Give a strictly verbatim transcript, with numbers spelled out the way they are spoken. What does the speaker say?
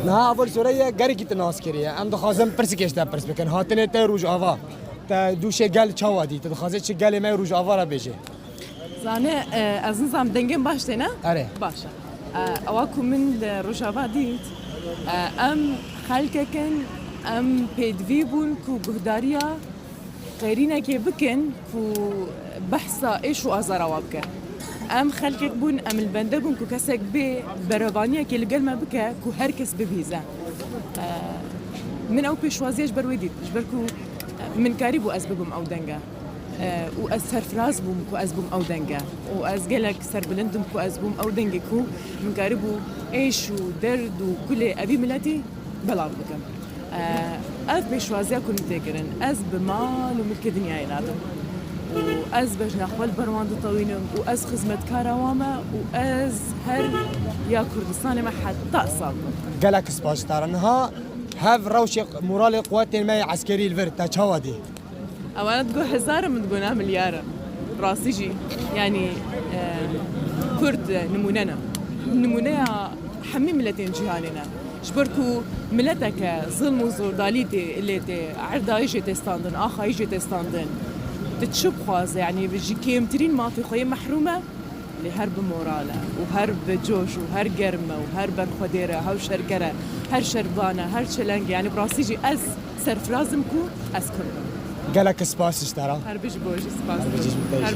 Niha Aval Soreye gerekî tu nas kiriye. Em dixwazin pirsîkê ji te pirs bikin. Hatinê te Rojava. Te dûşê gel çawa dî? Tu dixwazî çi gelê me Rojava re bêjê? Zane, e, ez nizam dengên baş têne? Erê. Baş e. E, ewa ku min li Rojava dît, e, em xelkek in, em pêdivî bûn ku guhdariya qêrînekê bikin ku behsa êş û azara wan bike. Em xelkek bûn, em li bende bûn ku kesek bê berevaniyekê li gel me bike ku her kes bibihîze. E, min ew pêşwaziya ji ber wê dît, ji ber ku min karîbû ez bibim ew denge. E, û ez serfiraz bûm ku ez bûm ew denge. Û ez gelek serbilind im ku ez bûm ew dengê ku min karîbû êş û derd û kulê evî miletî belav bikim. E, ev pêşwaziya ku min tê kirin, ez bi mal û milkê dinyayê nadim. Û ez bejna xwe li ber wan ditewînim û ez xizmetkara wan me û ez her ya Kurdistanê me heta sal bim. Gelek spas ji te re. Niha hev rewşê moralê quwetên me yê eskerî li vir te çawa dî? Ewana digo hezar in, min digo na milyar in. Rastî jî, yanî, e, Kurd nimûne ne. Nimûneya hemî miletên cîhanê ne. Ji ber ku mileteke zilm û zordalî tê, lê tê, erdayî jê tê standin, axayî jê tê standin. Tu çi bixwaze, yanî ji kêmtirîn mafê xwe yê mehrûm e, lê her bi moral e û her bi coş û her germ e û her berxwedêr e, hewşerger e, her şervan e, her çeleng e. Yanî bi rastî jî ez serfiraz im ku ez Kurd im. Gelek spas ji te re. Her bijî bo jî spas. Her bijî ji te jî. Her